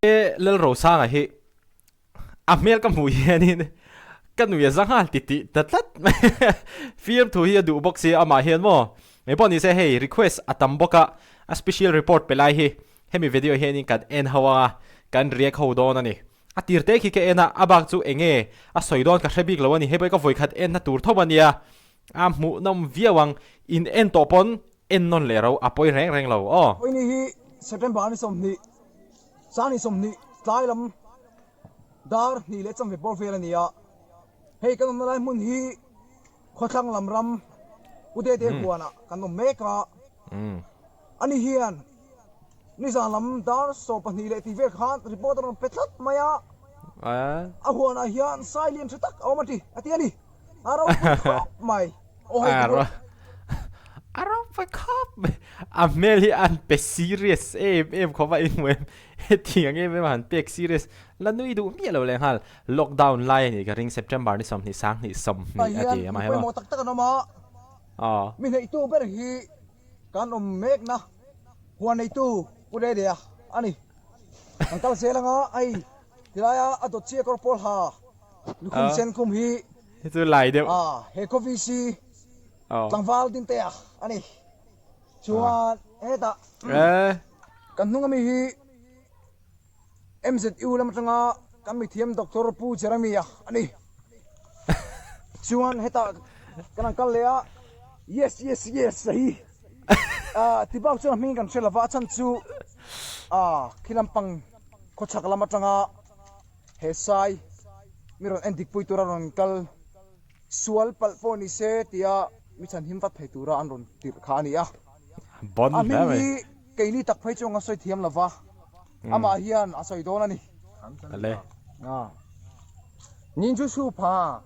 Lalrosanga hi a hmel ka hmuh hianin ka nui a za nghal ti tih ta tlat mai fiamthu hi a duh bawk si amah hian maw mai pawh nise hei request a tam bawk a a special report pe lai hi hemi video hianin kan en ho anga kan react ho dawn a ni a tir te khi ka en a a bak chu enge a sawi dawn ka hre bik lo a ni hei pawh hi ka vawikhat en na tur tho a nia a hmuhnawm viau ang in en tawh pawn en nawn leh ro a pawi reng reng lo aw. Pawini hi September ni 20 Sangni 20 tlai lam dar hnih leh chanve bawr vel a ni a, hei kan awmna lai hmun hi khawthlang lam ram U Dede huanah kan awm mek a, ani hian nizan lam dar 12 leh tih vel khan report a rawn pe tlat mai a, a huanah hian sai lian tha tak a awm a ti a ti a ni, a ropui khawp mai. Aw hei ka bulah. A ropui khawp mai, a hmel hi an pe serious em em khawp a inhmu em. Hetiang em em a han pek serious la nui duh miah lo leh nghal. Lockdown lai a nih ka ring September ni 20 20 20 a ti a maheng a. Pawimawh tak tak an awm a. Aw. Mi hneihtu ber hi kan awm mekna huan neitu Pu Redea a ni. Kan kal zel anga hei tilaia a dawt chiah kawr pawl ha lukhum sen khum hi Hi chu lai deuh. Aw he khaw VC tlangval Dintea a ni. Chuan hetah kan hnung ami hi MZU lam atanga kan mithiam Doctor Pu Jeremia a ni. Chuan hetah kan han kal leh a, yes yes yes a hi ti bak chuan a hming kan hre lova, a chhan chu khi lampang khawchhak lam atanga he sai mi rawn en dik pui tura rawn kal Sual palh pawh ni se tia mi chhanhim vat thei tura an rawn tirh kha a ni a. A hming hi keini tak phei chuan ka sawi thiam lo va, amah hian a sawi dawn a ni. Nin chu su pha.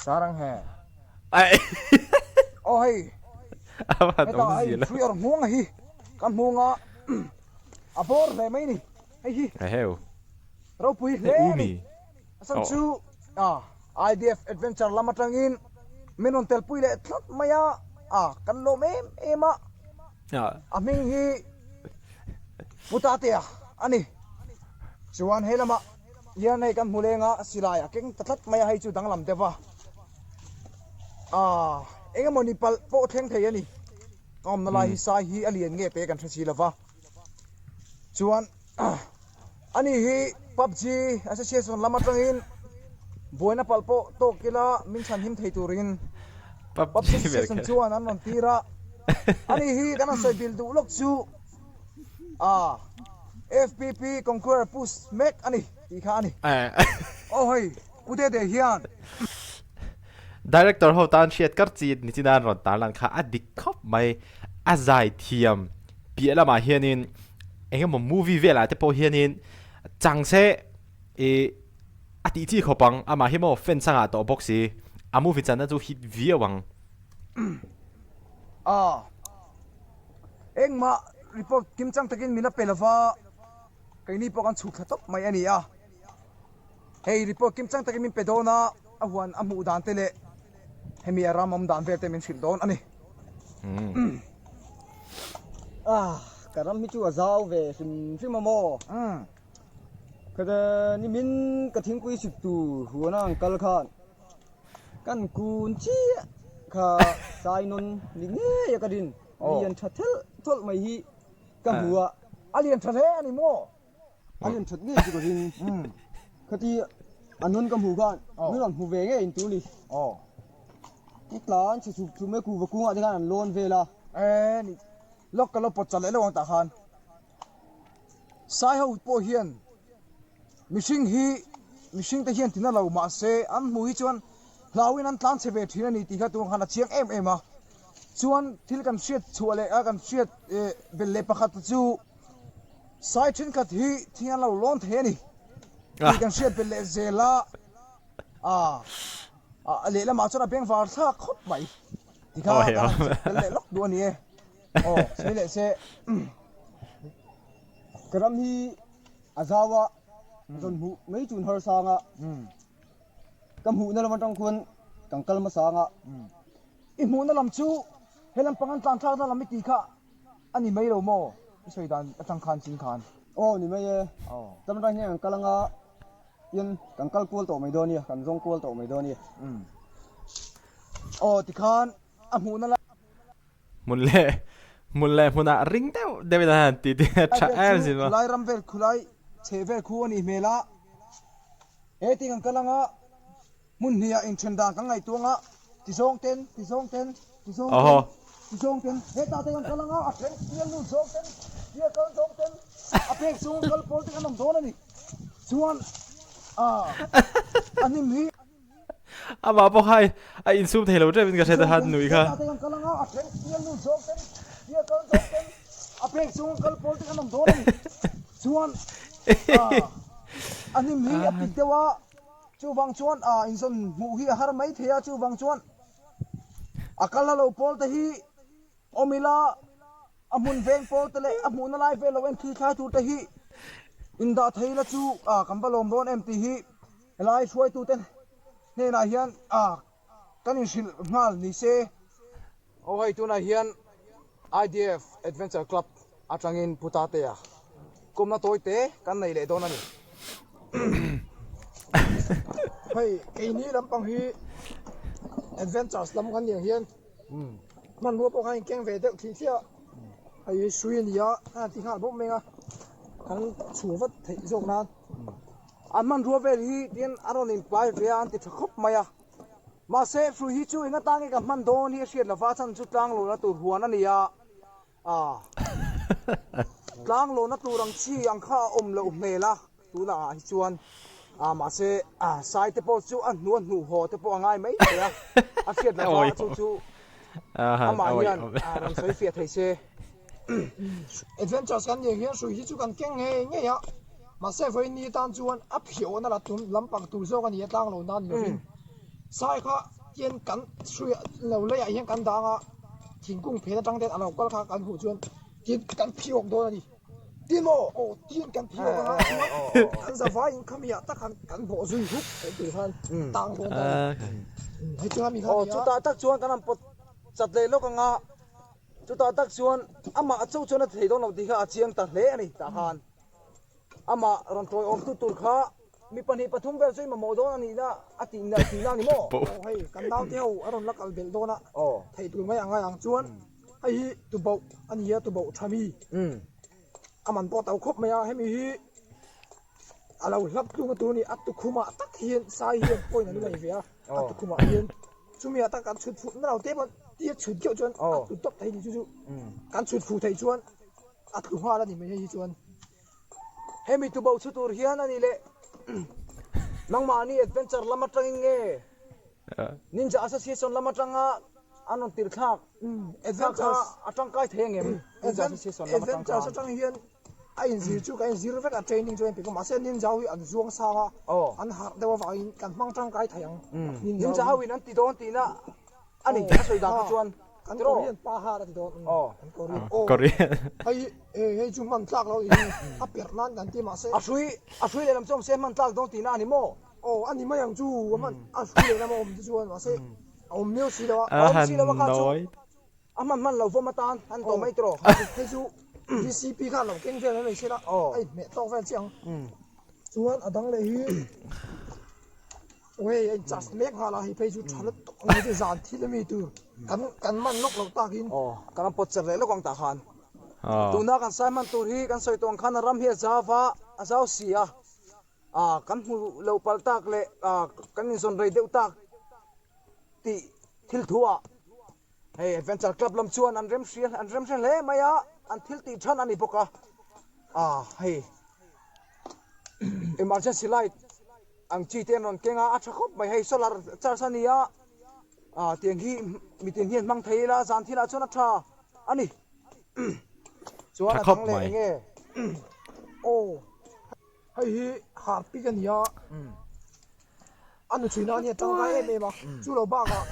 Sarang he. Aw hei, hetah hei hrui awr hmuang hi kan hmuang a, a bawr hle mai ni hei hi. Ropui hle a ni. A chhan chu IDF Adventure lam atangin min rawn telpui leh tlat mai a, kan lawm em em a, a hming hi Pu Tatea a ni. Chuan he lamah hian hei kan hmu leng a, silai a keng ta tlat mai a, hei chu danglam deuh va, eng emaw ni palh pawh thleng thei a ni. Ka awmna lai hi sai hi a lian nge te kan hre si lo va, chuan. Ani hi PUBG Association lam atangin buaina palh pawh tawk ila min chhanhim thei turin PUBG Association chuan an rawn tir a. Ani hi kan han sawi bil duh lawk chu FPP Conqueror push mek a ni tih kha a ni. Aw hei Pu Dede hian. Director ho tan hriat kar chi nichin a an rawn tarlan kha a dik khawp mai. A zai thiam piah lamah hianin eng emaw movie velah te pawh hianin chang se ih a tih chi khawp ang amah hi maw fans a ngah tawh bawk si a movie channa chu hit viau ang. A engmah report kim chang takin min a pe lova keini pawh kan chhuk thla tawp mai a ni a. Hei report kim chang takin min pe dawn a, a huan a hmuh dan te leh hemi a ram awm dan vel te min hrilh dawn a ni. Ah, ka ram hi chu a zau ve hrim hrim a maw? Khata nimin ka thingpui sip tur huana ang kal khan kan kun chiah kha sainawn ni ngei a ka din lian tha thelh thawlh mai hi ka hmu a. A lian tha hle a ni maw? A lian that ngei chu ka ring. Khati a nun ka hmuh khan min rawn hmu ve ngei in tur ni. I tlan chhe chhup chhup mai kuhva kungah te khan an lawn vel a. E ni lawk ka lo pawt chalh leh lo ang tah khan. Sai ho pawh hian mihring hi mihring te hian tina lo mahse an hmuh hi chuan hlauhin an tlan chhe ve thin a ni tih kha tunah khan a chiang em em a. Chuan thil kan hriat chhuah leh a kan hriat belh leh pakhat chu Sai thenkhat hi thing an lo lawn thei a ni tih kan hriat belh leh zel a, a lehlamah chuan a bengvar thlak khawp mai ti kha kan han check tel leh lawk duh a ni e. Aw sawi leh se. Ka ram hi a zau a, rawn hmuh mai chun harsang a, ka hmuhna lam atang khuan kan kal hmasa ang a. I hmuhna lam chu he lampang an tlan thlakna lam i tih kha A ni mai lo maw? I sawi dan atang khan chin khan. Aw ni mai e, tlâm atang hian kan kal anga tin kan kal kual tawh mai dawn nia, kan zawng kual tawh mai dawn nia. Aw tikhan a hmuhna lai. Hmun leh hmun leh hmunah ring deuh deuhin an han ti tih a tha em zin maw. Khulai ram vel khulai chheh vel khu a nih hmel a, he ti kan kal anga hmun hnih ah inthen dan kan ngaihtuah anga ti zawng ten ti zawng ten ti zawng ten ti zawng ten hetah te kan kal anga a then pial lut zawng ten pial kal zawng ten a pek chung kal pawl te kan awm dawn a ni chuan ah a hnim hi Amah pawh kha a insum thei lo tep in ka hre ta han nui kha. A hmun veng pawl te leh a hmuhna lai vel lo en thil thlai tur te hi indah thei la chu kan va lawm dawn em tih hi helai hruaitute hnenah hian kan inhrilh nghal ni se. Aw hei tunah hian IDF Adventure Club atangin Pu Tatea kawmna tawi te kan nei leh dawn a ni. Hei keini lampang hi Adventures lam kan nih ang hian Hmanrua pawh khan inkeng ve deuh thih thliah a, hei hi hrui a ni a, a han ti nghal bawk mai a, kan chhuah vat theih zawk nan. An hmanrua vel hi tin a rawn inpai ve a, an ti tha khawp mai a, mahse hrui hi chu eng atang nge ka hman dawn hi a hriat lova, chhan chu tlang lawna tur huan a ni a, ah tlang lawna tur ang chi ang kha a awm loh hmel a. Tunah ah hi chuan ah mahse ah sai te pawh chu a hnu a hnuh haw te pawh a ngai mai thei a, a hriat lova chu chu amah hian ah rawn sawi fiah thei se. Adventures kan nih hian hrui hi chu kan keng ngei ngei a, mahse vawiin ni tan chuan a phiawhna la tum lampang tur zawk a ni a tlang lo nan lovin sai kha hian kan hrui lo leiah hian kan dang a, thingkung phen atang ten a lo kal kha kan hmuh chuan tin kan phiawk dawn a ni. Tin aw aw tin kan thi awk anga chuan kan zavai in khami ah tak khan kan bawh zui huk theih tur khan tang dawn ta a ni. Hei chu khami kha Aw nia. chutah tak chuan kan han pawt chat leh lawk anga chutah tak chuan amah a cho chuan a thei dawn lo tih kha a chiang ta hle a ni tah khan amah rawn tawiawm tu tur kha mi pahnih pathum vel chu i mamawh dawn a nih na a tih na tih na a ni maw? Aw hei kan naute ho a rawn la kal belh dawn a theih tur mai ang a ang chuan Hei hi tuboh a ni a, tuboh tha mi a man pawh a to khawp mai a, hemi hi a lo hlap tlung a tur a ni, a tukhumah tak hian sai hian point an nei ve a, a tukhumah hian chumi ah tak kan chhut fuh na lo te pawn tia chhut deuh chuan a tlu tawp thei ni chu chu kan chhut fuh theih chuan a tlu nghal a ni mai hei hi chuan. Hemi tuboh chhu tur hian a ni leh nangmahni adventure lam atangin nge Ninja Association lam atanga An rawn tirh thlak thlak kha a tangkai thei ang em? Ninja Association lam atang khan. Adventures atang hian a inzir chu kan inzir vek a, training chu a inpe mahse Ninja ho hi an zuang sang a, an harh deuh avangin kan hmang tangkai thei ang. Ninja ho in an ti dawn tihna a ni, a sawi dan kha chuan. Kan Korean pa har a ti dawn. Kan Korean. Korean. Hei hei chu hman tlak lo niin a perh nan kan ti mahse. A hrui a hrui lehlam chu awm se hman tlak dawn tihna a ni maw? Aw a ni mai ang chu a hman a hrui lehlam a awm te chuan mahse. A awm miau si lo a. A A awm han si lo a kha chu nawi. a hman hman lo vawm atan an tawh mai tawh. Hei chu DCP khan lo keng vel mai mai sela a inhmeh tawk vel chiah ang. Chuan a dang leh hi aw hei a in charge mek nghal a, hei phei chu tha lutuk ang chu zan thil ami tur kan kan man lawk loh takin. Aw kan rawn pawt cher leh lawk ang tah khan. Tuna kan sai hman tur hi kan sawi tawh ang khan a ram hi a zau va, a zau si a. Ah kan hmu lo palh tak leh ah kan inzawn rei deuh tak tih thil thu ah hei Adventure Club lam chuan an rem hria an rem hre hle mai a, an thil tih than a ni bawk a, ah hei emergency light ang chi te an rawn keng a, a tha khawp mai hei solar charge a ni a, ah tiang hi mitin hian hmang thei ila zan thilah chuan a tha a ni chuan Tha a khawp dang leh mai. eng nge aw. Hei hi harpic a ni a, a nu chhuina ania tangkai em em a, chu lo bakah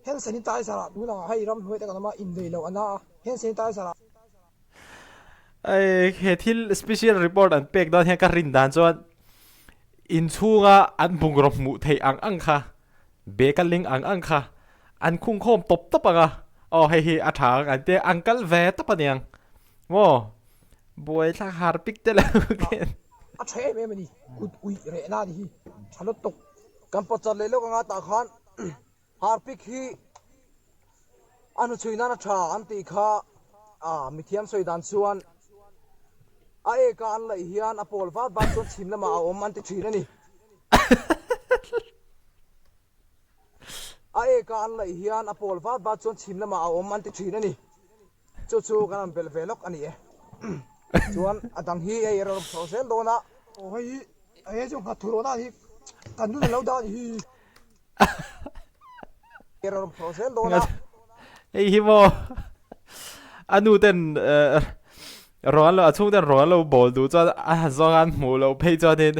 hand sanitizer ah tunah hei ramhnuai te kan awm a inlei loh a na a, hand sanitizer ah. Hei he thil special report an pek dawn hian ka rin dan chuan inchhunga an bungraw hmuh theih ang ang kha bag a ling ang ang kha an khungkhawm tawp tawp ang a, aw hei hi a tha ang an tia an kal ve tawp aniang maw. Buai thlak har pik te lo ken. A tha em em a ni. Kut uih reh na ni hi. Tha lutuk. Kan pawt chat leh lawk anga tah khan Harpic hi a hnuchhui nan a tha an tih kha a mithiam sawi dan chuan a eka an laih hian a pawl vat vat chuan chhim lamah a awm an ti thin a ni. A eka an laih hian a pawl vat vat chuan chhim lamah a awm an ti thin a ni. Chu chu kan rawn belh ve lawk a ni e. Chuan a dang hi hei a rawn phawrh zel dawn a. Aw hei hi hei chu nghat thu rawhna hi kan nun a lo dah a ni hi. A rawn phawrh zel dawn a. Hei hi maw a nu ten rawng an lo a chhung ten rawng an lo bawl duh chuan a han zawng a an hmuh loh phei chuanin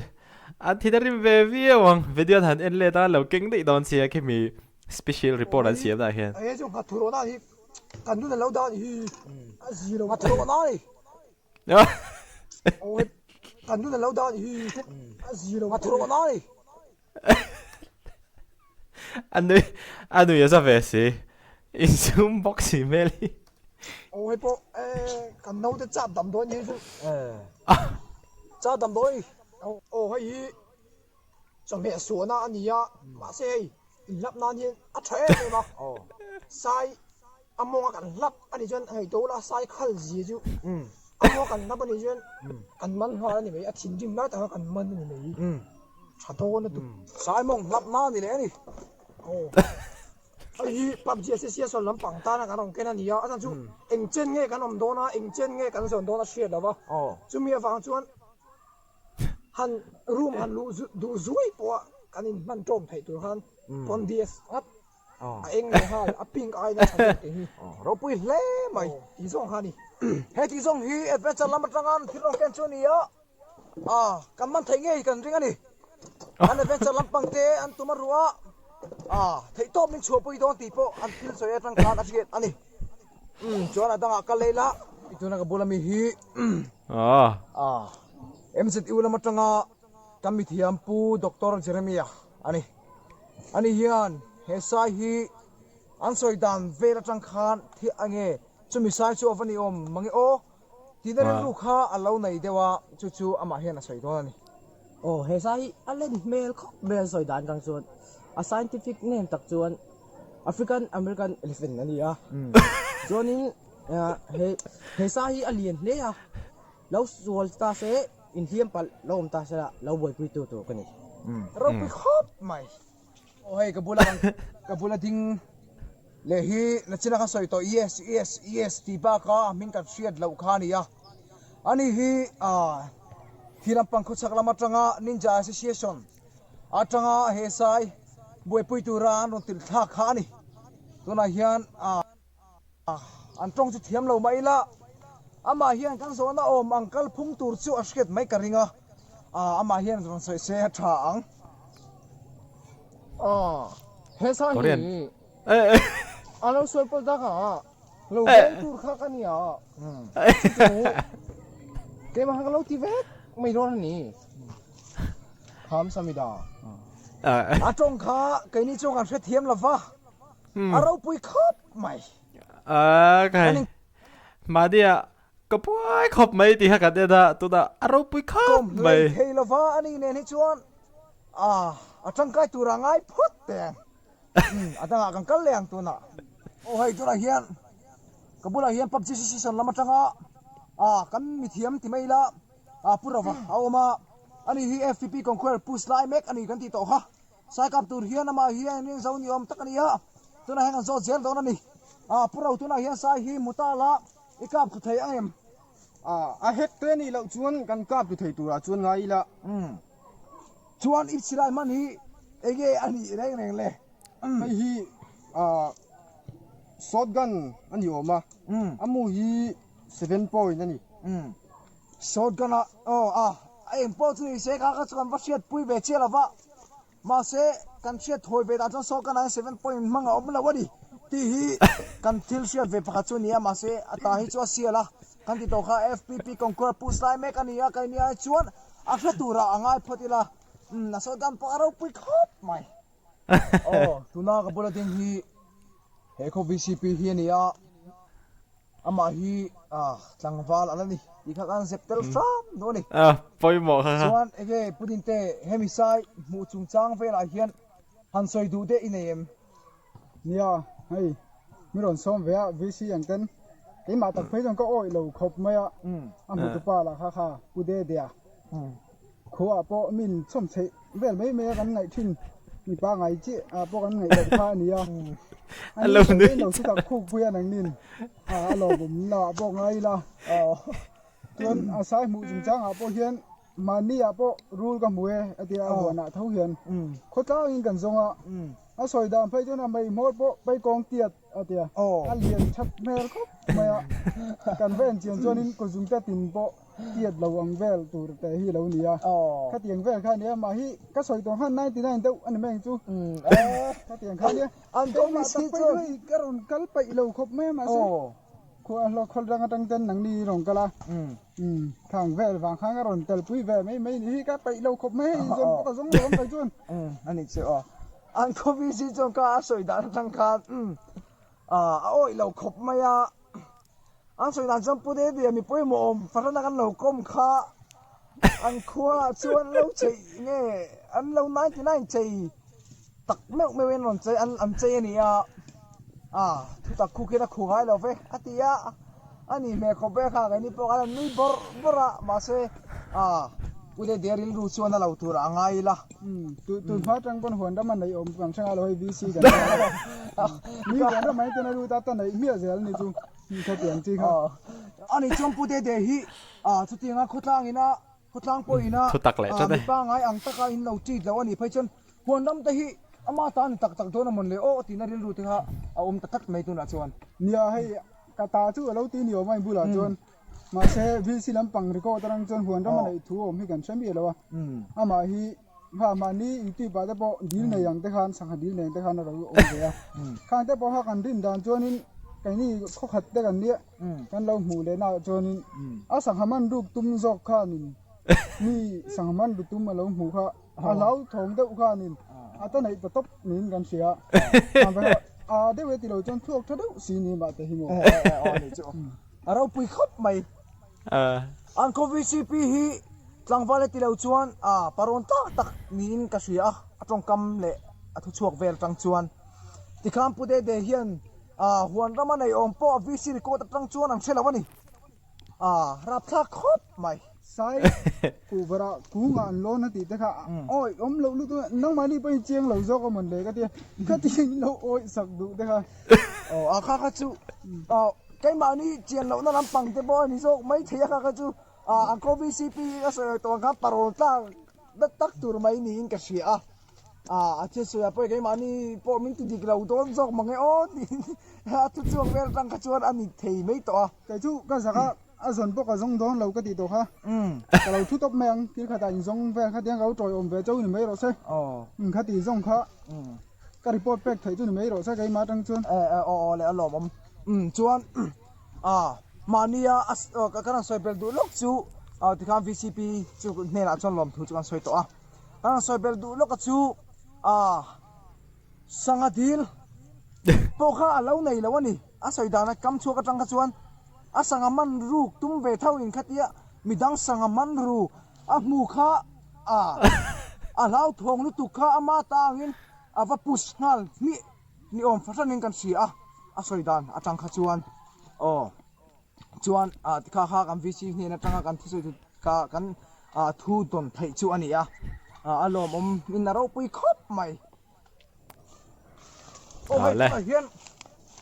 an thin a rim ve viau ang. Video an han en let a an lo keng daih dawn sia khimi special report an siam dah hian. Hei chu nghat thu rawhna hi Kan nun a lo dah hi a zi lo a thawh lai. Kan nun a lo dah hi a zi lo a thawh lai. A nui a nui a za ve si. Insum bawk si hmel hi. Aw hei pawh kan naute chap damdawi ni chu. Chap damdawi. Aw hei hi chawhmeh suahna a ni a mahse hei Inhlap nan hian a tha em em a, sai a mawnga kan hlap a nih chuan ngaihtuah ula sai khal zia chu a mawnga kan hlap a nih chuan kan man nghal a ni mai, a thinrim lai taka kan man a ni mai, tha dawn a tuk. Sai mawng hlap na a ni leh a ni. Aw, hei hi PUBG Association lampang tana kan rawn ken a ni a, a chhan chu eng chen nge kan awm dawn a, eng chen nge kan zawn dawn a hriat lo va, chumi avang chuan Han room han luh duh zuai pawh a kan in hman tawm theih tur khan Pondies ngat a eng leh nghal a pink aiin a tha zawk tih hi. Ropui hle mai. Tih zawng kha a ni. He tih zawng hi adventure lam atanga an thil rawn ken chu a ni a, kan man theih ngei kan ring a ni. An adventure lampang te an tum a ruah a, theihtawp min chhuahpui dawn tih pawh an thil sawi atang khan a hriat a ni. Umm chuan a dangah ka lei la i tuna ka bula mi hi ah MZU lam atanga kan mithiam pu Doctor Jeremia ani ani hian he sai hi an sawi dan vel atang khan thil enge chumi sai chu ava ni awm mange aw Tihna rilru kha a lo nei deuh a, chu chu amah hian a sawi dawn a ni. Aw, he sai hi a len hmel khawp mai an sawi dan atang chuan a scientific name tak chuan African American elephant a ni a. Chuanin he he sai hi a lian hle a, lo sual ta se inhliam palh lo awm ta se la lo buaipui tu tur ka ni. Ropui khawp mai. Aw hei ka bula ka bula ding leh hi nachina ka sawi tawh yes yes yes tih baka a hming kan hriat loh kha a ni a ani hi ah khi lampang khawchhak lam atanga ninja association atanga he sai buaipui tura an rawn tirh thlak kha a ni tunah hian ah. An tawng chu thiam lo mah ila, amah hian kan zawhna awm ang kal phung tur chu a hriat mai ka ring a, amah hian rawn sawi se a tha ang. He sa hi a lo sawi pawlh tak a, lo veng tur kha ka nia, chu keimah kha ka lo ti vek mai dawn a ni. Kham Samida. A tawng kha keini chuan kan hrethiam lo va. A ropui khawp mai. A kai. Mahnia ka buai khawp mai tih kha kan en a, tunah a ropui khawp mai. Kawm thei lova a nih nen hi chuan a a tangkai tura ngai phawt teh ang. A dangah kan kal leh ang tunah. Aw hei tunah hian ka bulah hian PUBG season lam atanga a kan mithiam ti mai ila a Pu Rova a awm a, ani hi FPP Conqueror push lai mek a ni kan tih tawh kha. Saikap tur hian amah hi a inring zo ni awm tak a ni a, tunah hian kan zawt zel dawn a ni. Ah, Pu Ro tunah hian sai hi hmu ta la, i kap thlu thei ang em? Ah, a hek te nih loh chuan kan kap thlu thei turah chuan ngai ila. Umm. Chuan i silai hman hi enge a nih reng reng le? Umm. Hei hi ah shotgun a ni awm a, a mu hi 7 point a ni. Umm. Shotgun a aw a a eng pawh chu ni se kha kha chu kan va hriat pui ve chiah lo va mahse kan hriat thawi ve dan chuan shotgun ah hian 7 point hmang a awm lo a ni tih hi kan thil hriat ve pakhat chu a ni a mahse a ta hi chu a sial a kan ti tawh kha FPP Conqueror push lai mek a ni a keini ai chuan a hre turah a ngai phawt ila umm a shotgun pawh a ropui khawp mai. Aw tuna ka bula ding hi he khaw VCP hi a ni a. Amah hi tlangval a la ni tih kha kan zep tel hram duh a ni. A pawimawh kha kha. Chuan enge Pu Dinte hemi sai hmuh chungchang velah hian han sawi duh deuh i nei em? Nia, hei mi rawn sawm ve a VC ang ten keimah tak phei chuan ka awih lo khawp mai a, a hmutupa lah kha kha Pu Dedea khuaah pawh min chhawm chheih vel mai mai a kan ngaih thin mipa ngai chiah ah pawh kan ngaih loh kha a ni a, A lo nui lo chu tak khuk pui a nangnin a lawmawm lah pawh ngai ila chuan a sai hmuh chungchang ah pawh hian mahni ah pawh rul ka hmu e a tia a huan ah tho hian khawtlang in kan zawng a a sawi dan phei chuan a mei hmawr pawh paikawng tiat a tia a lian that hmel khawp mai a kan va en chian chuanin kawzungte tin pawh tiat lo ang vel tur te hi lo ni a khatiang vel kha nia mah hi ka sawi tawh khan 99 deuh a ni mai ang chu khatiang kha nia an keimah tak phei chu ka rawn kal peih lo khawp mai a mahse khua hlawk khawl rang atang ten nangni rawn kal a khang vel vang khan ka rawn tel pui ve mai mai ni hi ka peih lo khawp mai hei zawn pawh ka zawng lo ang kai chuan a ni chu aw an khaw VC chuan ka a sawi dan atang khan a awih lo khawp mai a An sawi dan chuan Pu Dedia mi pawimawh awm fahrana kan lo kawm kha an khua chuan lo chei nge an lo 99 chei tak meuh meuh in rawn chei an an chei a ni a a thu tak khu khian a khu ngai lo ve a ti a a ni hmel khawp ve kha keini pawh khan an nui bawrh bawrh a mahse a Pu Dedia rilru chuan a lo tur a ngai ila. Tun hma atang pawn huan ram a neih awm kan hre ngai lo hei VC kan mi huan ram mai ten a lut a ta neih hmiah zel ni chu khatiang chi kha. Ani chuan Pu Dede hi chutianga khawtlang ina khawtlang pawh ina Thutak leh tlat e. mipa ngai ang taka in lo treat lo a nih phei chuan huan ram te hi ama ta a ni tak tak dawn a mawn le aw tina rilru te kha a awm ta tlat mai tunah chuan. Nia hei ka ta chu a lo ti ni awm a inbulah chuan Mahse, VC lampang record atang chuan huan ram a neih thu awm hi kan hre miah lo a. Amah hi ha mahni YouTube ah te pawh dil nei ang te khan sangha dil nei ang te khan a lo awm ve a. Khang te pawh kha kan rin dan chuanin keini khawkhat te kan nia kan lo hmuh leh naah chuanin a sangha man ruk tum zawk khanin mi sangha man ru tum a lo hmuh kha a hlauthawng deuh khanin a ta neih ta tawp niin kan hria. A deuh e ti lo chuan thluak tha deuh si ni mah te hi maw. A ropui khawp mai. An khaw VCP hi tlangval e ti lo chuan parawn tak tak niin ka hria a, a tawngkam leh a thuchhuak vel atang chuan. Tikhan Pu Dede hian huan rama nei awm pawh a VC record atang chuan an hre lo a ni. Rapthlak khawp mai. Sai kuhvara kungah an lawn a tih te kha awih awm loh lutuk a, nangmahni pawhin chiang lo zawk a mawn le ka ti a, khatiang in lo awih sak duh te kha. Aw a kha kha chu keimahni chian lohna lampang te pawh a ni zawk mai thei a kha kha chu an khaw VCP a sawi tawh ang khan parawl tlak dat tak tur mai niin ka hria a, a thil sawi ah pawh keimahni pawh min ti dik lo dawn zawk mange aw tiin a thuchhuak vel atang kha chuan a ni thei mai tawh a. Kei chu ka zak a. A zawn pawh ka zawng dawn lo ka tih tawh kha. Ka lo thu tawp mai ang, thil khatah in zawng vel kha tiang ka lo tawi awm ve chauh ni mai rawh se. Kha tih zawng kha ka report pek theih chu ni mai rawh se keimah atang chuan. Aw aw le a lawmawm. Chuan mahnia ka rawn sawi bel duh lawk chu tikhan VCP chu hnenah chuan lawmthu chu kan sawi tawh a. Ka rawn sawi bel duh lawk a chu Sangha dil pawh kha a lo nei lo a ni. A sawi dana kam chhuak atang kha chuan a sangha man ruk tum ve tho in khatia midang sangha man ru a hmu kha a a hlauthawng lutuk kha ama ta angin a va push nghal hmih ni awm fahranin kan hria a, a sawi dan atang kha chuan aw chuan ah tikha kha kan VC hnen atanga kan thusawi tu kha kan ah thu dawn theih chu a ni a, a lawmawm in a ropui khawp mai. Aw hei tunah hian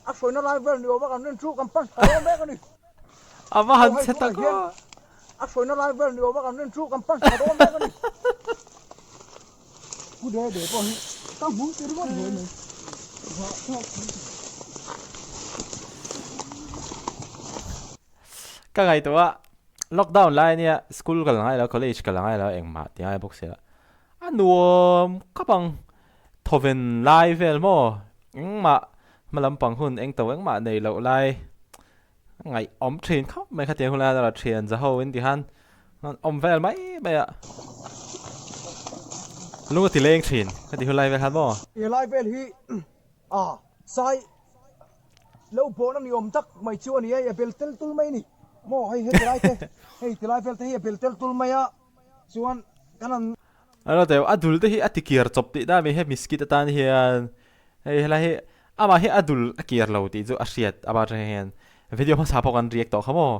a hruaina lai vel ni awm a kan rin chu kan pan thla dawn mek a ni. A va han chhe tak aw. A hruaina lai vel ni awm a kan rin chu kan pan thla dawn mek a ni. Pu De De pawh hi ka hmu ti ringawt hle mai. Ka ngaihtuah a lockdown lai ania school ka la ngai lo college ka la ngai lo engmah ti ngai bawk sia. A nuam khawp ang, thawven lai vel maw? Engmah hma lampang hun eng to engmah nei loh lai ngaih awm thin khawp mai khatiang hun lai a thian za ho in ti khan awm vel mai mai a lung a ti leng thin khati hun lai vel khan maw? He lai vel hi a sai. Lo bawhna ni awm tak mai chu a ni a, a bel tel tul mai a ni. Maw hei heti lai te, hei ti lai vel te hi a bel tel tul mai a, chuan kan han. A lo teu, a dul te hi a ti kiar chawp tih na mi he miskit atan hian hei helai hi amah hi a dul a kiar lo tih chu a hriat amah atang hian video hmasa pawh kan react tawh kha maw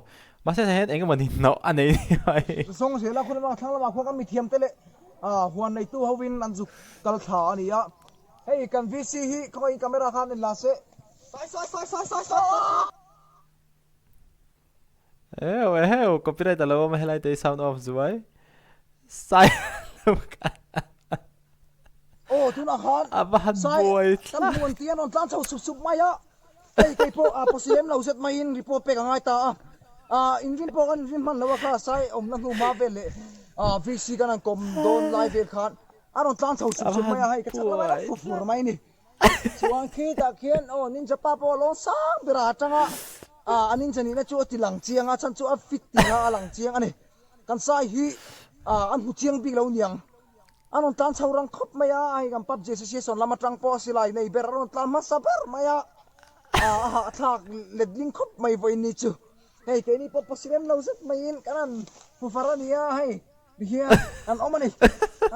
mahse tah hian eng emaw ni hnawh a nei ni mai. Zawng zela khua lamah thlang lamah khuan kan mithiam te leh huan neitu hovin an zuk kal thla a ni a. Hei kan VC hi khawngaihin camera khan en la se. Sai sai sai sai sai sai. Eheu eheu copyright alo awm a helai te hi sound off zuai. Sai Aw tunah khan a va han sai buai kan thlak. hmu an tia an rawn tlan chho sup sup mai a. Hei kei pawh a pawsi lem lo zet maiin report pek a ngai ta a. Ah inrin pawh kan inrin hman lo a kha sai awmna hnu hma vel leh ah VC kan han kawm dawn lai vel khan A rawn tlang chho sup sup mai a, hei ka chak lamah a fu fur mai a ni. Chuan khitah khian aw ninja pa pawh a lawng sang ber a atang a, a ninja nihna chu a ti lang chiang a, chhan chu a fit tih a lang chiang a ni. Kan sai hi an hmu chiang bik lo niang. A rawn tlan chho rang khawp mai a, hei kan PUBG Association lam atang pawh a silai nei ber a rawn tlan hmasa ber mai a, a hahthlak letling khawp mai vawiin ni chu. Hei keini pawh pawsi rem lo zet maiin kan han hmu far a ni a, hei. Tihian an awm a ni.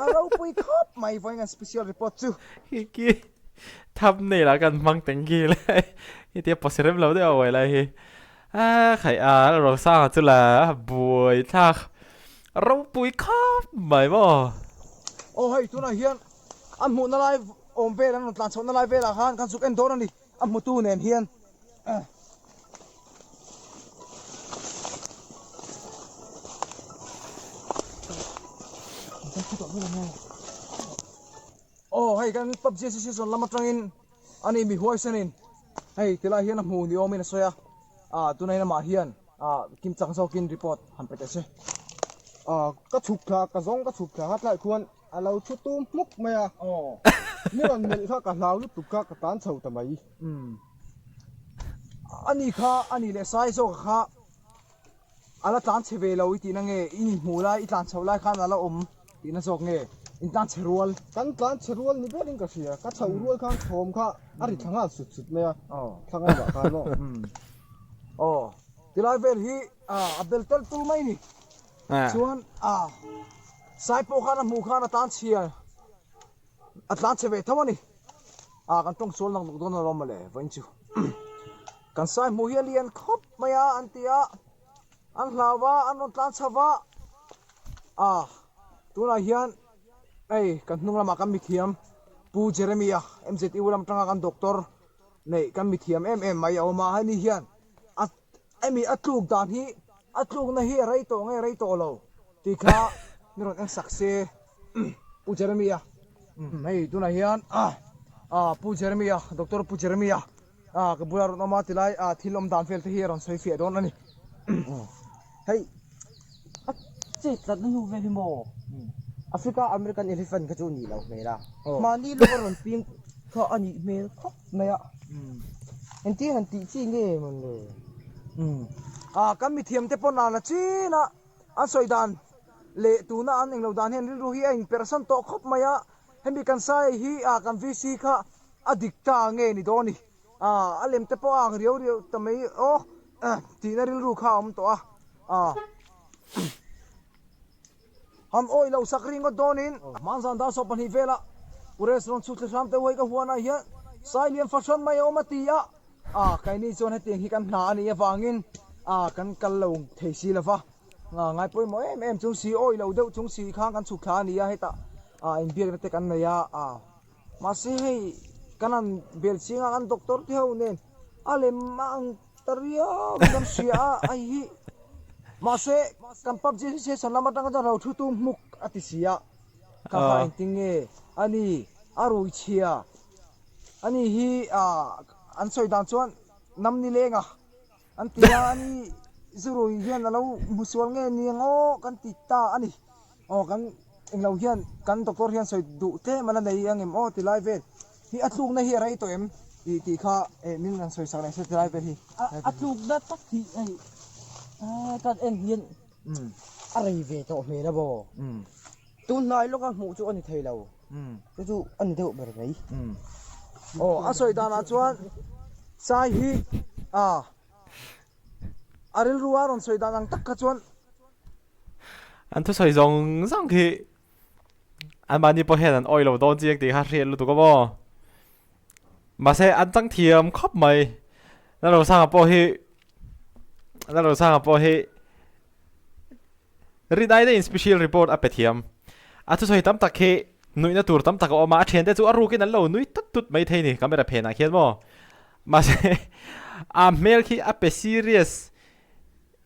A ropui khawp mai vawiin an special report chu. Khi khi thumbnail ah kan hmang teng khi le hi tia pawsi rem lo deuh a uai lai hi. A khaih a Rosanga chu la buai thlak ropui khawp mai maw. Aw hei tunah hian an hmuhna lai awm vel an rawn tlan chhohna lai velah khan kan zuk en dawn a ni a hmutu nen hian. Aw hei kan PUBG association lam atangin ani mi huaisanin hei tilai hian a hmu ni awmin a sawi a ah tunah hian amah hian ah kimchang zawkin report han pe teh se. Ah ka chhuk thla ka zawng ka chhuk thla kha tlai khuan a lo thu tum hmuk mai a mi rawn melh kha ka hlau lutuk kha ka tan chho ta mai. Ani kha ani leh sai zawk kha a la tlan chhe ve lo i tihna nge i inhmuh lai i tlan chho lai khan a la awm tihna zawk nge in tlan chhe rual. Kan tlan chhe rual ni berin ka hria ka chho rual khan thawm kha a ri thla nghal sut sut mai a thla nghal ah khan maw. Aw tilai vel hi a bel tel tul mai ni. Chuan a sai pawh khan a hmuh khan a tlan chhia a tlan chhe ve tho a ni. A kan tawng sual nak nawk dawn alawm mawle vawiin chu. Kan sai hmuh hi a lian khawp mai a an ti a, an hlau va an rawn tlan chho va. A tunah hian hei kan hnung lamah kan mithiam Pu Jeremy-a MZU lam atanga kan doctor neih kan mithiam em em mai a awm a, hemi hian a Hemi a tluk dan hi a tlukna hi a rei tawh nge rei tawh lo tih kha ni rawn en sak se Pu Jeremy-a hei tunah hian Pu Jeremy-a Doctor Pu Jeremy-a ka bula rawn awm a tilai thil awm dan vel te hi a rawn sawi fiah dawn a ni. Hei a chet tlatna hnu vel hi maw Africa American elephant kha chu a nih loh hmel a mahni lawk a rawn ping kha a nih hmel khawp mai a. Engtin han tih chi nge mawn le? Umm. Ah, kan mithiam te pawn a la chin a, an sawi dan leh tuna an englo dan hian rilru hi a inperhsan tawh khawp mai a, hemi kan sai hi ah kan VC kha a dik ta nge ni dawn ni? Ah, a lem te pawh a ang riau riau ta mai aw tihna rilru kha a awm tawh a, ah. Han awih lo sak ringawt dawnin hmanzan dar 12 vela Ures rawn chhut thli hram te uai ka huanah hian Sailian fahran mai a awm a ti a, a keini chuan hetiang hi kan hna a nih avangin a kan kal lo thei si lova, ngai pawimawh em em chung si awih lo deuh chung si khan kan chhuk thla a ni a, hetah a inbiakna te kan nei a, a mahse hei kan han bel chiang a kan doctor te ho nen a lem a ang Ta riau in kan hria a, hei hi mahse kan PUBG association lam atanga chuan ro thu tu hmuk a ti si a, ka kha engtin nge a ni a rui chhia a ni hi ah an sawi dan chuan nam ni leng a an ti a, a ni zurui hian a lo hmu sual nge ni ang aw kan ti ta a ni. Aw kan englo hian kan doctor hian sawi duh tlem a la nei ang em aw ti lai vel hi a tlukna hi a rei tawh em tih tih kha eh min rawn sawi sak leh se ti lai vel hi. A tlukna tak hi hei kan en hian a rei ve tawh hmel a maw tunhnai lawka hmuh chu a ni thei lo chu chu a ni deuh ber mai. Aw a sawi danah chuan. Sai hi a a rilru a rawn sawi dan ang tak kha chuan. An thusawi zawng zawng khi anmahni pawh hian an awih lo dawn chiang tih kha hriat lutuk a maw. Mahse an chang thiam khawp mai. Lalrosanga pawh hi Lalrosanga pawh hi Rinai deuhin special report a pe thiam. A thusawi tam tak hi nuihna tur tam tak a awm a, a thiante chu a rukin an lo nui tut tut mai thei ni camera phenah khian maw. Mahse a hmel khi a pe serious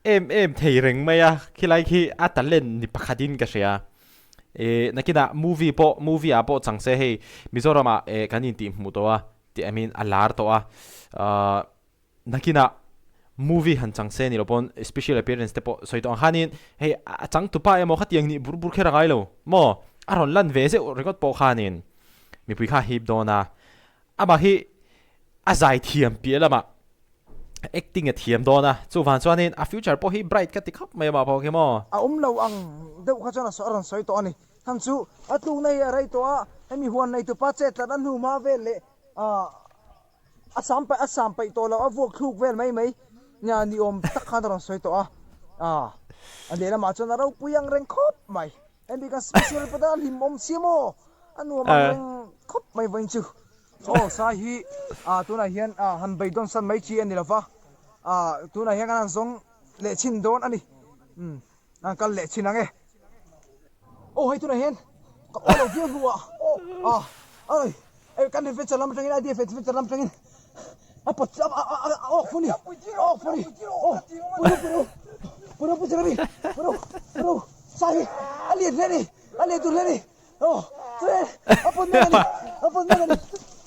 em em thei reng mai a, khilai khi a talent ni pakhatin ka hria. Ih nakinah movie pawh movie ah pawh chang se hei Mizoram ah eh kan intih hmuh tawh a tih I mean a lar tawh a ahh Nakinah movie han chang se ni lo pawn special appearance te pawh sawi tawh ang khanin hei a changtupa emaw khatiang nih bur bur kher a ngai lo maw a rawn lan ve zeuh ringawt pawh khanin mipui kha a hip dawn a amah hi a zai thiam piah lamah acting a thiam dawn a chuvang chuanin a future pawh hi bright ka ti khawp mai amah pawh khi maw. A awm lo ang deuh kha chuan a rawn sawi tawh a ni. Hang chu a tlukna hi a rei tawh a, hemi huan neitupa chet tlat a hnu hma vel leh ah A sam paih a sam paih tawh loh a vuak thluk vel mai mai nia ni awm tak khan a rawn sawi tawh a ah a lehlamah chuan a ropui ang reng khawp mai hemi kan special pawh a hlim awm si maw a nuam ang reng khawp mai vawiin chu aw sai hi ah tunah hian ah han beidawn san mai chi a ni lo va ah tunah hian kan han zawng leh chhin dawn a ni umm. An kal leh chin ang e. Aw hei tunah hian ka aw lo viau hnuah aw ah ai ei kan adventure lam atangin idea adventure lam atangin a pawt a a a a awk funi awk funi aw puru puru puru pu Jeremy puru puru sai hi a lian hle ni a lian tur hle ni aw chuan a pawt mek a ni a pawt mek a ni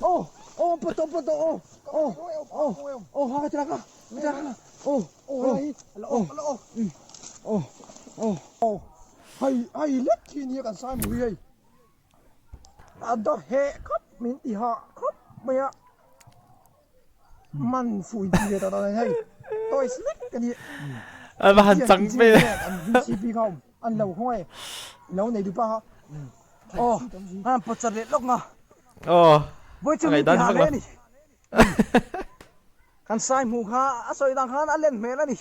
aw aw a pawt tawh a pawt tawh aw aw aw aw ha ka tlak a ka tlak a aw Hei hei lek khi nia kan sai mui hei a dawt heh khawp min ti hah khawp mai a man fuh in ti ve tawh dawn hei toys lek ka ni A va han chang ve an VCP kha awm an lo khaw nge lo nei duh pa kha aw an pawt chat leh lawk nga aw vawi chu min ti hah hle a ni Kan sai hmuh kha a sawi dan khan a len hmel a ni.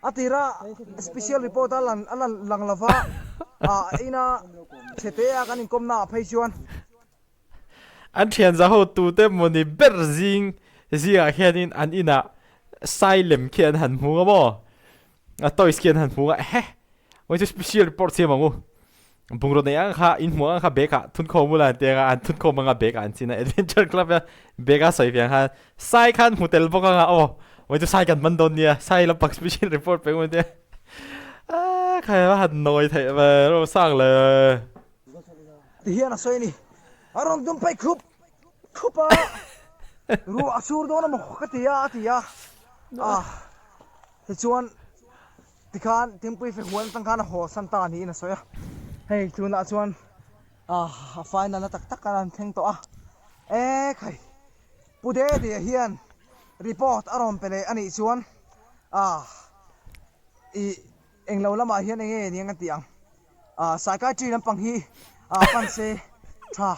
A tira special report a lan a lan lang lova ah ina chhete a kan inkawmna ah phei chuan. An thian za ho tute mawni ber zing zingah hianin an inah sai lem khi an han hmu a maw? A toys khi an han hmu a, ehe! Vawi chu special report siam ang u. Bungraw nei ang kha in hmuh ang kha bag ah thun khawm ula an ti anga an thun khawm anga bag ah an chin a adventure club a bag a sawi fiang khan sai khan hmu tel bawk anga aw vawi chu sai kan man dawn nia sai lampang special report pe ngun tia ah khai a han nawi theih ve ro sang le. Ti hian a sawi a ni. A rawn dum phei khup khup a, ruah a sur dawn emaw ka ti a a ti a, ah tichuan Tikhan Thingpui fe huan atang khan a haw san ta niin a sawi a, hei tunah chuan a final na tak tak a rawn thleng tawh a, e khai Pu Dede hian report a rawn pe leh a nih chuan ah ih englo lamah hian eng nge niang a tih ang ah psychiatry lampang hi ah pan se tha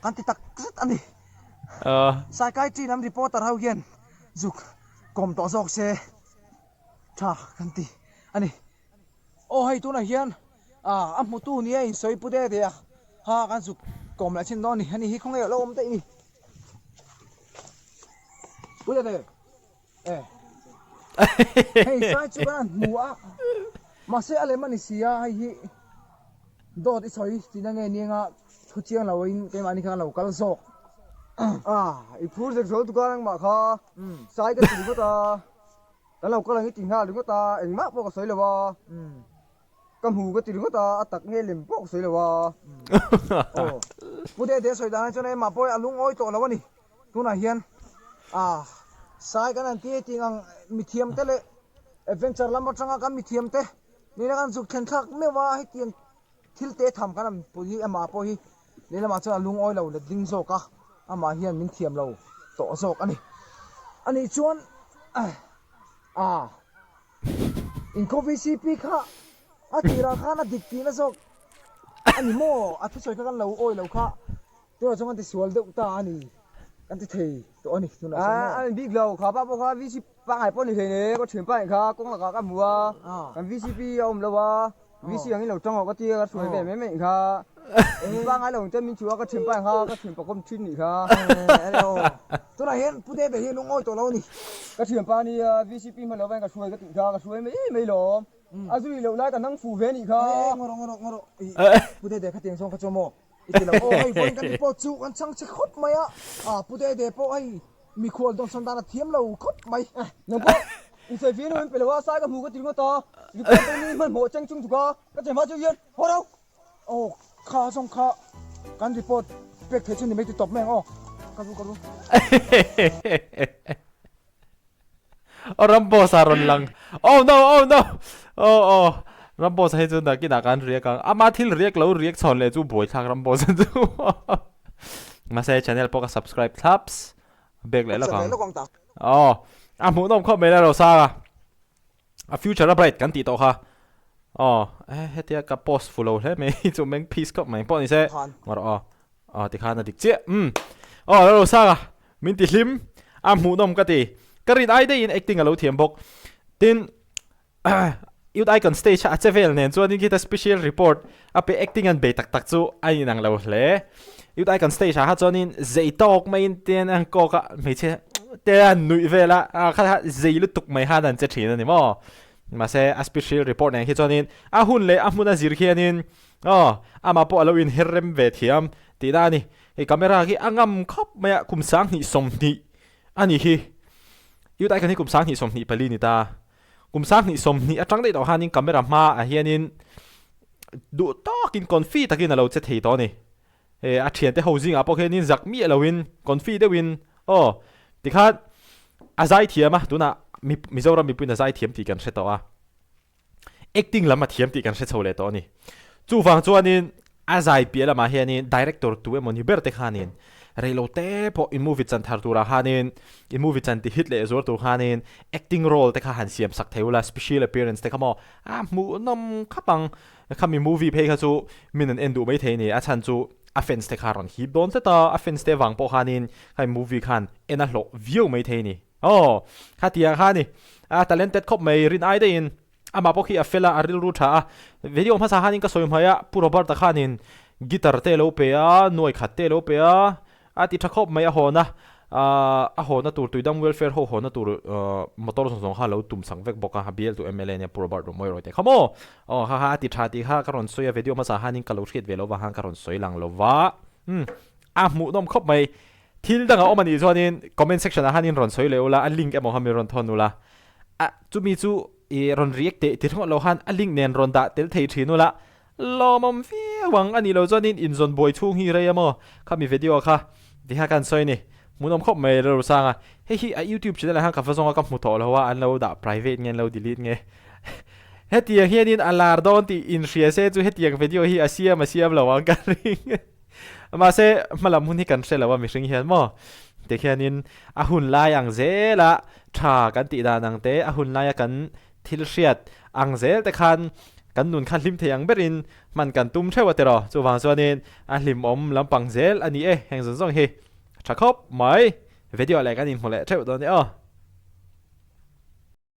kan ti tak zet a ni, psychiatry lam reporter ho hian zuk kawm tawh zawk se. Tha kan ti a ni. Aw hei tunah hian ah a hmutu nia insawi pu de de a ha kan zuk kawm leh chin dawn a ni. Ani hi khawnge a lo awm daih ni. Pu de de e hei sai chu kan han hmu a mahse a lem a ni si a hei hi dawt i sawi tihna nge nia thu chiang lo in keimahni khan a lo kal zawk. Ah i phur zek zo tuka nangmah kha sai ka ti ringawt a. Kan lo kal ang i ti nghal ringawt a, engmah pawh ka sawi lo a, ka hmu ka ti ringawt a, a tak nge lem pawh ka sawi lo a. Aw, Pu Dede sawi dan ah chuan engmah pawh hi a lungawi tawh lo a ni. Tunah hian ah sai kan han ti a tih ang mithiam te leh adventure lam atanga kan mithiam te nena kan zuk thlen thlak meuh a, hetiang thil te tham kan han pui hi amah pawh hi lehlamah chuan a lungawi lo let ding zawk a, amah hian min thiam lo tawh zawk a ni. A nih chuan ah inkhaw VCP kha a tirah khan a dik tihna zawk a ni maw? A thusawi kha kan lo awi lo kha tunah chuan kan tisual deuh ta a ni. Kan ti thei tawh a ni tunah chuan maw? A ni bik lo, kha pa pawh kha VC pangngai pawh ni hlei ne, ka thian pa nih kha kawng lakah ka hmu a, kan VCP a awm lo a, VC angin lo tang awh ka tia ka hruai ve mai mai nih kha, mi pangngai lo ang te min chhuah a ka thian pa nih kha ka thian pakawm thin nih kha. Tunah hian Pu Dede hi lungawi tawh lo a ni. Ka thian pa nia VCP hman lo vangin ka hruai ka tih kha ka hruai mai mai lawm, a zui loh lai ka nang fuh ve nih kha. Ngaw rawh ngaw rawh ngaw rawh, Pu Dede khatiang zawng kha chu maw? I ti lo aw, hei vawiin kan report chu kan chhang che khawp mai a, ah Pu Dede pawh hei mikhual dawnsawn dan a thiam lo khawp mai. Nang pawh insawi fir nu in pe lo a, sai ka hmu ka ti ringawt a, report pawh ni hmanhmawh cheng chung tuk a, ka cheng hma chu hian haw rau. Aw kha zawng kha kan report pek thei chu ni mai ti tawp mai ang aw, ka ru ka ru. Aw Ramboss a rawn lang. Oh no oh no oh oh Ramboss a hi chu nakinah khan riak ang. Ama thil riak lo riak chhawn leh chu buaithlak Ramboss a chu. Mahse channel pawh ka subscribe thlaps. Bek leh lawk ang. Oh a hmuhnawm khawp mai la Rosanga. A future a bright kan tih tawh kha. Aw hetia ka post fu lo hle mai chu meng peace khawp mai pawh ni se. Ngarawh aw. Aw tikhan a dik chiah. Umm. Aw Lalrosanga min ti hlim a hmuhnawm ka ti. Ka rin ai daihin acting a lo thiam bawk. Tin Youth Icon stage a che vel nen chuanin khita special report a pe acting an bei tak tak chu a inang lo hle. Youth Icon stage ah kha chuanin zei tawk maiin ten an kawk a hmeichhe te an nuih vel a ah kha kha zei lutuk mai khan an che thin a ni maw. Mahse a special report nen khi chuanin a hun leh a hmun a zir khianin aw amah pawh a lo inher rem ve thiam tihna a ni. Hei camera khi a ngam khawp mai a kum 20 20 a ni hi. Youth Icon hi kum 20 24 ni ta. Kum 20 20 atang daih tawh khanin camera hmaah hianin duh tawkin confi takin a lo che thei tawh a ni. He a thiante ho zingah pawh khianin zak miah loin confi deuhin aw tikhan a zai thiam a tunah Mizoram mipuiin a zai thiam tih kan hre tawh a acting lam a thiam tih kan hre chho leh tawh a ni. Chuvang chuanin a zai piah lamah hianin director tu emaw ni ber te khanin reilo te pawh in movie chan thar turah khanin in movie chan ti hit leh zuar tur khanin acting role te kha han siam sak thei ula special appearance te kha maw a hmuhnawm khap ang. Khami movie phei kha chu min an en duh maithei a ni, a chhan chu a fans te kha a rawn hip dawn tlat a, a fans te vang pawh khanin khami movie khan en a hlawh viau maithei a ni. Aw, khatiang kha a ni, a talented khawp mai rin ai daihin amah pawh khi a fel a, a rilru tha a, video hmasa khanin ka sawi hmai a, Pu Robert-a khanin guitar te lo pe a, nuai khat te lo pe a, A ti tha khawp mai a hawn a, a hawnna tur Tuidam Welfare ho hawnna tur motor zawng zawng kha a lo tum sak vek bawk a, a bialtu mla nia Pu Robert Romoy Royte kha maw? Aw ha ha a ti tha tih kha ka rawn sawi a video hmasa khanin ka lo hriat ve lo vang khan ka rawn sawi lang lo va, umm a hmuhnawm khawp mai. Thil dang a awm a nih chuanin comment section ah khanin rawn sawi leh ula, a link emaw kha min rawn thawn ula, a chumi chu i rawn react teh ti ringawt lo khan a link nen rawn dah tel thei thin ula, Lawmawm viau ang a nih loh chuanin inzawn buai chhung hi rei a maw? Khami video kha ti kha kan sawi a ni. Hmuhnawm khawp mai Lalrusang a. Hei hi a youtube channel ah khan ka va zawng a ka hmu tawh lo a, an lo dah private nge an lo delete nge. Hetiang hianin a lar dawn tih inhria se chu hetiang video hi a siam a siam lo ang ka ring. Mahse hmalam hun hi kan hre lo a mihring hian maw? Tikhianin a hun lai ang zela tha kan tih dan ang te, a hun laia kan Thil hriat ang zel te khan kan nun kha hlim thei ang berin hman kan tum theuh a tiraw. Chuvang chuanin a hlimawm lampang zel a ni e, heng zawng zawng hi tha khawp mai. Video leh kan inhmu leh theuh dawn nia aw.